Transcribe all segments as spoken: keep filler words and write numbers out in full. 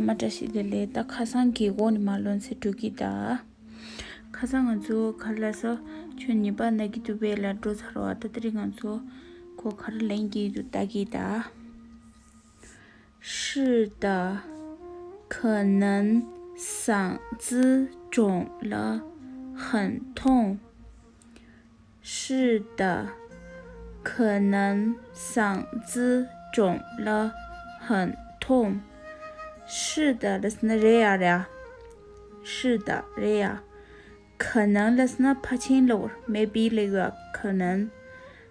མ་བཀྲ་ཤིས་བདེ་ལེགས། ད་ཁ་སང་གི་འགོ་ནས་མར་ལོན་ཚེ་འགྲོ་གི་ད། ཁ་སང་ང་ཚོ་ག་རེ་ལབ་སོང་། ཁྱོད་ཉེས་པ་ན་གི་འདུག་པས་ལབ་འགྲོ་ཚར་བ། ད་དེ་རིང་ང་ཚོ་ཁོ་ག་རེ་ལན་གྱི་འདུག་ལྟ་གི་ད། 是的，可能嗓子肿了，很痛。是的，可能嗓子肿了，很痛。是的 ལབ་ན་རེད་ཡ་རེད་ཡ། 是的 རེད་ཡ། 可能 ལབ་ན་ཕལ་ཆེར་ལབ་ཡོད། maybe ལབ་ཡོད། 可能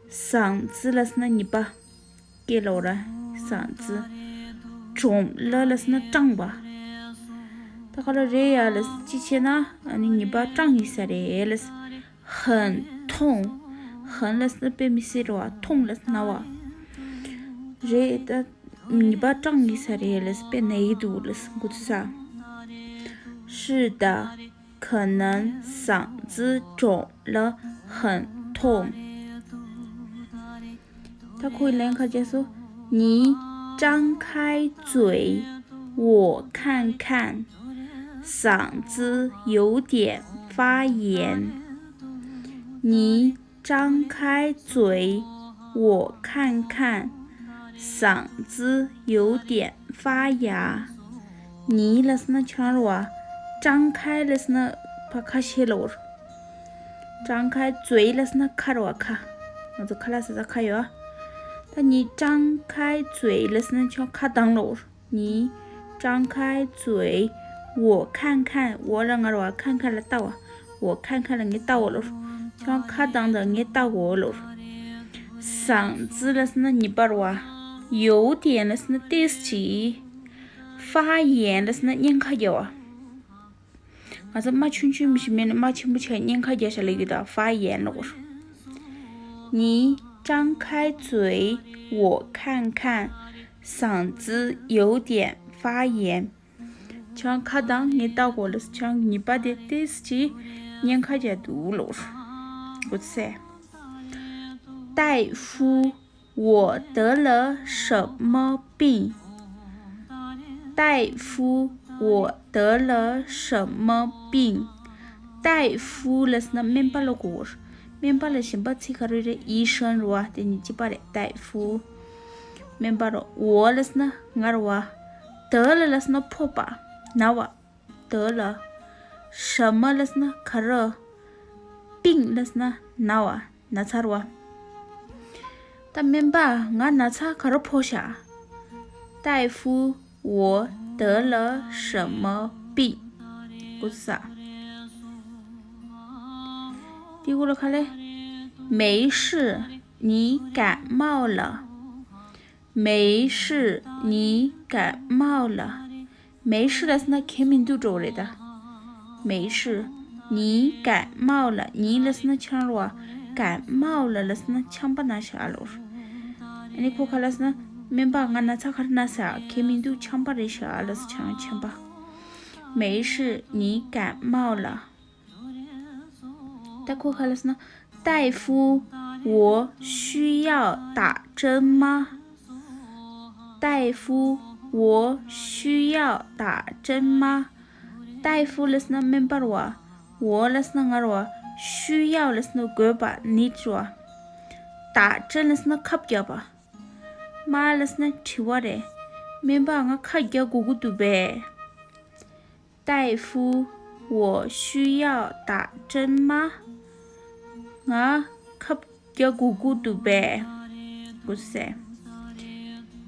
嗓子 ལབ་ན་ཉེས་པ། སྐད་ལབ་ར། 嗓子། 肿了 ལབ་ན་སྐྲངས་པ། ད་ག་རེ་རེད་ཡ་ལབ་ཅི་བྱས་ན་ཨ་ནི་ཉེས་པ་སྐྲངས་ཡིན་ས་རེད་ལབ། 很痛。 很 ལབ་ན་དཔེ་མི་སྲིད་རེད་བ། 痛 ལབ་ན་ན་བ། རེད་ད། ཉེས་པ་སྐྲངས་ཡིན་ས་རེད་ལབ། དཔེ་ན་ཡི་འདུག་ལབ། འགོ་ཚུགས་ས། 是的， 可能嗓子肿了很痛。 ད་ཁོའི་ལན་ཁ་རྒྱབ་སོང་། 你张开嘴，我看看，嗓子有点发炎。你张开嘴，我看看，嗓子有点发哑。 你 ལབ་ན་ཁྱོད་རང་རེད་བ། 张开 ལབ་ན་ཕ་ཁ་ཤས་ལབ་རེད། 张开嘴 ལབ་ན་ཁ་རེད་བ། ཁ། ང་ཚོ་ཁ་ལག་ཟ་ས་ཁ་ཡོད། ད་你张开嘴 ལབ་ན་ཁྱོད་ཁ་གདངས་ལབ་རེད། 你张开嘴，我看看། 我 ལབ་ན་ང་རེད་བ། 看看 ལབ་ན་ལྟ་བ། 我看看 ལབ་ན་ངས་ལྟ་བ་ལབ་རེད། ཁྱོད་ཁ་གདངས་དང་ངས་ལྟ་གོ་ལབ་རེད། 嗓子 ལབ་ན་ཉེས་པ་རེད་བ། 有点 ལབ་ན་ཏོག་ཙམ་ཅིག 发炎 ལབ་ན་གཉན་ཁ་རྒྱག་པ། ང་ཚོ་རྨ་ཆུང་ཆུང་མི་ཞིག་མེད་ན་རྨ་ཆེན་པོ་ཆགས་གཉན་ཁ་རྒྱག་བྱ་ལབ་ཀྱི་ད། 发炎 ལབ་དགོས། 你张开嘴，我看看，嗓子有点发炎。 ཁྱོད་ཁ་གདངས་ངས་ལྟ་གོ་ལབ། ཁྱོད་ཉེས་པ་དེ་ཏོག་ཙམ་ཅིག་གཉན་ཁ་རྒྱག་འདུག་ལབ། འགོ་ཚུགས་ས། 大夫， 我得了什么病？大夫，我得了什么病？大夫 ལབ་ན་སྨན་པ་ལབ་དགོས། སྨན་པ་ལ་གཞན་པ་ཚིག་ག་རེ་རེད། 医生 རེད་བ། དེ་ནི་གཅིག་པ་རེད། 大夫 སྨན་པ་རེད། 我 ལབ་ན་ང་རེད་བ། 得了 ལབ་ན་ཕོག་པ། ན་བ། 得了། 什么 ལབ་ན་ག་རེ། 病 ལབ་ན་ན་བ། ན་ཚ་རེད་བ། ད་སྨན་པ་ང་ན་ཚ་ག་རེ་ཕོག་ཤག 大夫，我得了什么病？ འགོ་ཚུགས་ས། དེ་གུ་ལ་ཁ་ལས། 没事，你感冒了。 没事，你感冒了。 没事 ལབ་ན་གལ་མི་འདུག་འགྲོ་རེད་ད། 没事，你感冒了། 你 ལབ་ན་ཁྱོད་རེད་བ། 感冒了 ལབ་ན་ཆམ་པ་ན་ཤག་ལབ། ཨ་ནི་ཁོ་ག་ལབ་ན། སྨན་པ་ང་ན་ཚ་ག་རེ་ན་ཤག་གལ་མི་འདུག་ཆམ་པ་རེད་ཤག་ལབ། ཆམ་ཆམ་པ། 没事，你感冒了。 ད་ཁོ་ག་ལབ་ན། 大夫，我需要打针吗？ 大夫，我需要打针吗？ 大夫 ལབ་ན་སྨན་པ་རེད་བ། 我 ལབ་ན་ང་རེད་བ། 需要 ལབ་ན་དགོས་པ། need རེད་བ། 打针 ལབ་ན་ཁབ་རྒྱག་པ། 吗 ལབ་ན་དྲི་བ་རེད། སྨན་པ་ང་ཁབ་རྒྱག་དགོས་ཀྱི་འདུག་པས། 大夫，我需要打针吗？ ང་ཁབ་རྒྱག་དགོས་ཀྱི་འདུག་པས། འགོ་ཚུགས་ས།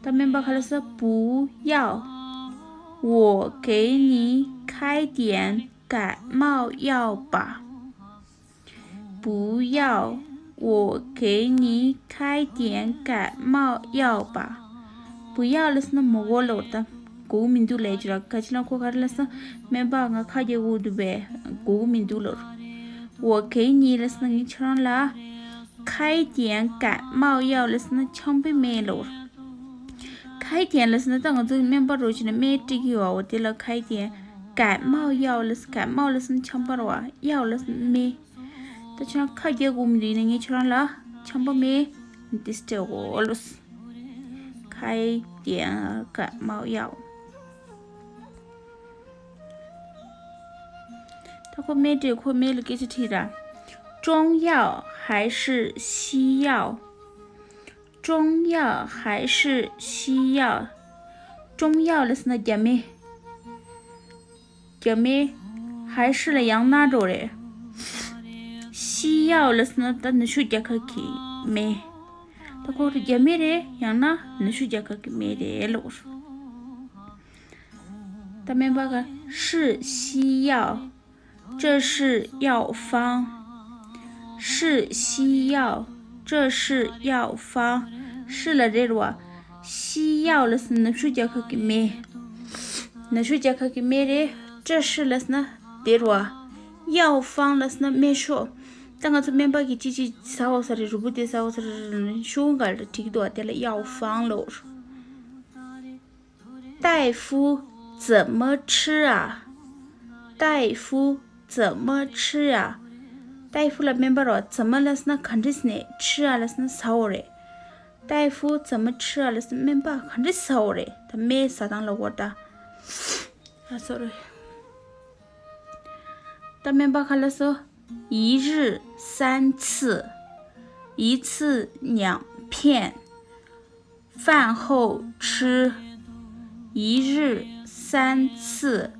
ད་སྨན་པ་ག་ལབ་ས། 不要，我给你开点感冒药吧。 不要，我给你开点感冒药吧。 不要 ལབ་ན་མི་དགོས་ལབ་དང་། དགོས་མི་འདུག་ལབ་ཀྱི་ར། ག་ཅི་ལ་ཁོ་ག་རེ་ལབ་ན། སྨན་པ་ང་ཁབ་རྒྱག་དགོས་འདུག་པས། དགོས་མི་འདུག་ལབ། 我给你 ལབ་ན་ངས་ཁྱོད་རང་ལ། 开点感冒药 ལབ་ན་ཆམ་པའི་སྨན་ལབ། 开点 ལབ་ན་ད་ང་ཚོ་སྨན་པ་རོ་ཅི་ན་སྨན་སྤྲད་ཀྱི་ཡོད་བ། དེ་ལ་开点感冒药 ལབ། 感冒 ལབ་ན་ཆམ་པ་རེད་བ། 药 ལབ་ན་སྨན། ད་ཁྱོད་ཁབ་རྒྱག་དགོས་མི་འདུག་ཡིན་ན་ངས་ཁྱོད་རང་ལ་ཆམ་པ་སྨན་འདི་སྤྲད་འོ་ལོ། 开点感冒药。ད་ཁོ་སྨན་བྲིས། ཁོ་སྨན་ལ་སྐད་ཆ་དྲིས་ར། 中药还是西药？ 中药还是西药？ 中药 ལབ་ཟེར་ན་རྒྱ་སྨན། རྒྱ་སྨན། 还是 ལ་ཡང་ན་འགྲོ་རེད། 西药 ལབ་ཟེར་ན་ད་ནུས་ཤུགས་རྒྱག་ཁ་གི་སྨན། ད་ཁོ་རྒྱ་སྨན་རེད། ཡང་ན་ནུས་ཤུགས་རྒྱག་ཁ་གི་སྨན་རེད་ལབ། ད་སྨན་པ་ག 是西药། 这是药方。 是西药，这是药方。 是 ལ་རེད་བ། 西药 ལ་ཟེར་ན་ནུས་ཤུགས་རྒྱག་ཁ་གི་སྨན། ནུས་ཤུགས་རྒྱག་ཁ་གི་སྨན་རེད། 这是 ལ་ཟེར་ན་དེ་རེད་བ། 药方 ལ་ཟེར་ན་སྨན་ཤོག། ད་ང་ཚོ་སྨན་པ་གིས་ཅི་ཅི་ཟ་འོ་ཟེར་རེད། རུས་བུ་དེ་ཟ་འོ་ཟེར་རེད། ཤོག་ག་ལ་བྲིས་འདུག་བ། དེ་ལ་药方 ལབ། 大夫怎么吃啊？ 大夫怎么吃啊？ 大夫 ལ་སྨན་པ་རེད་བ། 怎么 ལབ་ཟེར་ན་ག་འདྲ་ཟེར་ནས། 吃啊 ལབ་ཟེར་ན་ཟ་འོ་རེད། 大夫怎么吃啊 ལབ་ཟེར་ན་སྨན་པ་ག་འདྲ་ཟ་འོ་རེད། ད་སྨན་ཟ་སྟངས་ལབ་དགོས་ད། ཨ་སོ་རི། ད་སྨན་པ་ག་ལབ་སོང་། 一日三次，一次两片，饭后吃。 一日三次，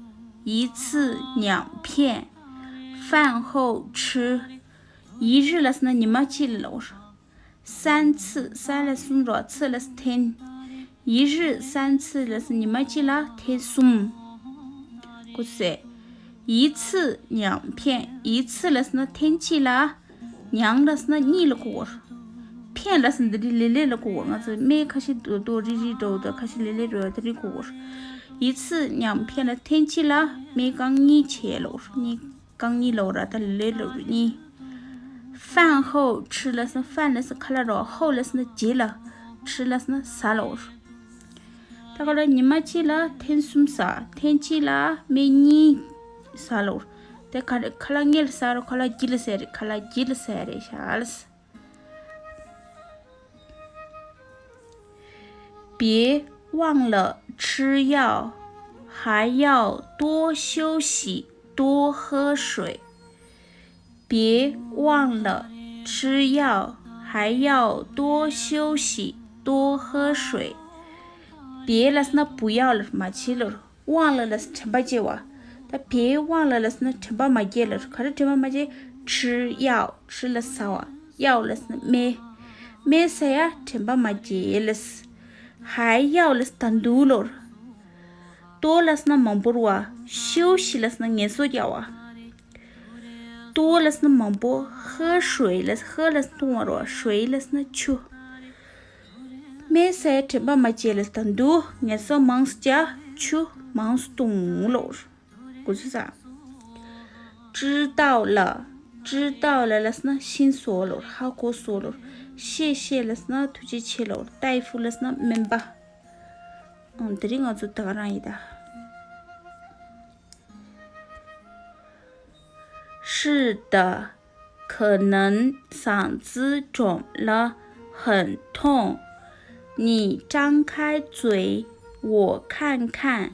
一次两片，饭后吃。 一日 ལབ་ཟེར་ན་ཉི་མ་གཅིག་ལ་ལབ། 三次། 三 ལ་གསུམ་རེད། 次 ལ་ཐེངས། 一日三次 ལབ་ཟེར་ན་ཉི་མ་གཅིག་ལ་ཐེངས་གསུམ། གོ་སོང་། 一次两片། 一次 ལབ་ཟེར་ན་ཐེངས་གཅིག་ལ། 两 ལབ་ཟེར་ན་གཉིས་ལ་གོ་དགོས། 片 ལབ་ཟེར་ན་འདི་རིགས་ལེ་ལེ་ལ་གོ་དགོས། ང་ཚོ་སྨན་ཁ་ཤས་རྡོག་རྡོག་རིལ་རིལ་འདྲ་བོ་དང་ཁ་ཤས་ལེ་ལེ་འདྲ་བོ་དེ་རིགས་གོ་དགོས། 一次两片 ལ་ཐེངས་གཅིག་ལ་སྨན་རྐང་གཉིས་བྱས་ལབ། གཉིས། རྐང་གཉིས་ལབ་ར། ད་ལེ་ལོ་གཉིས། 饭后吃 ལབ་ཟེར་ན། 饭 ལབ་ཟེར་ན་ཁ་ལག་རོ། 后 ལབ་ཟེར་ན་རྗེས་ལ། 吃 ལབ་ཟེར་ན་ཟ་ལབ། ད་ག་ལ་ཉི་མ་གཅིག་ལ་ཐེངས་གསུམ་ཟ། ཐེངས་གཅིག་ལ་སྨན་གཉིས་ཟ་ལབ། དེ་ག་རེ། ཁ་ལག་ལྔ་ལ་ཟ་རོ། ཁ་ལག་བརྒྱད་ལ་ཟ་རེད། ཁ་ལག་བརྒྱད་ལ་ཟ་རེད་ཤག་ལབ། 别忘了吃药，还要多休息，多喝水。别忘了吃药，还要多休息，多喝水。别 ལབ་ཟེར་ན་བུ་ཡག་ལ་མ་བྱེད་ལོར། 忘了 ལབ་ཟེར་དྲན་པ་བརྗེད་པ། ད་别忘了 ལབ་ཟེར་ན་དྲན་པ་མ་བརྗེད་ལོར། ག་རེ་དྲན་པ་མ་བརྗེད། 吃药། 吃 ལ་ཟ་བ། 药 ལབ་ཟེར་ན་སྨན། སྨན་ཟ་ཡ་དྲན་པ་མ་བརྗེད་ལོར། 还要 ལབ་ཟེར་ད་འདུག་ལོར། 多 ལབ་ཟེར་ན་མང་པོ་རེད་བ། 休息 ལབ་ཟེར་ན་ངལ་གསོ་རྒྱག་པ། 多 ལབ་ཟེར་ན་མང་པོ། 喝水 ལབ་ཟེར། 喝 ལབ་ཟེར་ན་འཐུང་བ་རེད་བ། 水 ལབ་ཟེར་ན་ཆུ། སྨན་ཟ་ཡ་དྲན་པ་མ་བརྗེད་ལབ་ཟེར་ད་འདུག་ངལ་གསོ་མང་ཙམ་རྒྱག་ཆུ་མང་ཙམ་འཐུང་ལོར། གོ་ཚོད་ས། 知道了། 知道了 ལབ་ཟེར་ན་ཤེས་སོང་ལོར། ཧ་གོ་སོང་ལོར། 谢谢 ལབ་ཟེར་ན་ཐུགས་རྗེ་ཆེ་ལོར། 大夫 ལབ་ཟེར་ན་སྨན་པ། ཨང་། དེ་རིང་ང་ཚོ་ད་ག་རང་ཡིན་ད། 是的，可能嗓子肿了，很痛。你张开嘴，我看看，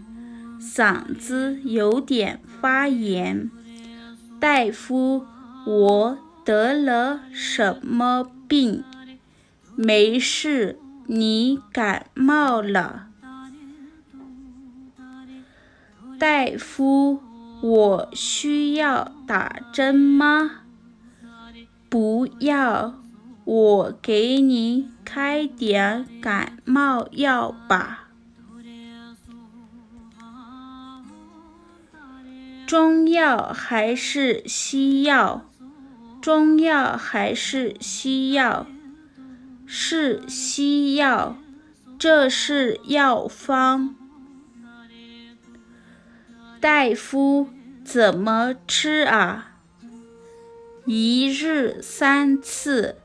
嗓子有点发炎。大夫，我得了什么病？ 没事，你感冒了。大夫，我需要打针吗？不要，我给你开点感冒药吧。 中药还是西药？中药还是西药？是西药，这是药方。大夫，怎么吃啊？一日三次，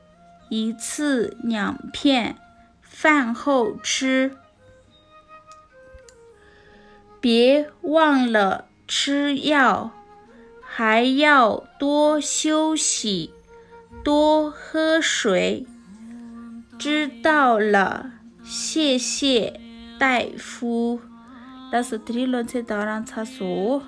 一次两片，饭后吃。 别忘了吃药，还要多休息，多喝水。知道了，谢谢大夫。 ལགས་སོ། དེ་རིང་སློབ་ཚན་ད་ག་རང་ཚར་སོང་།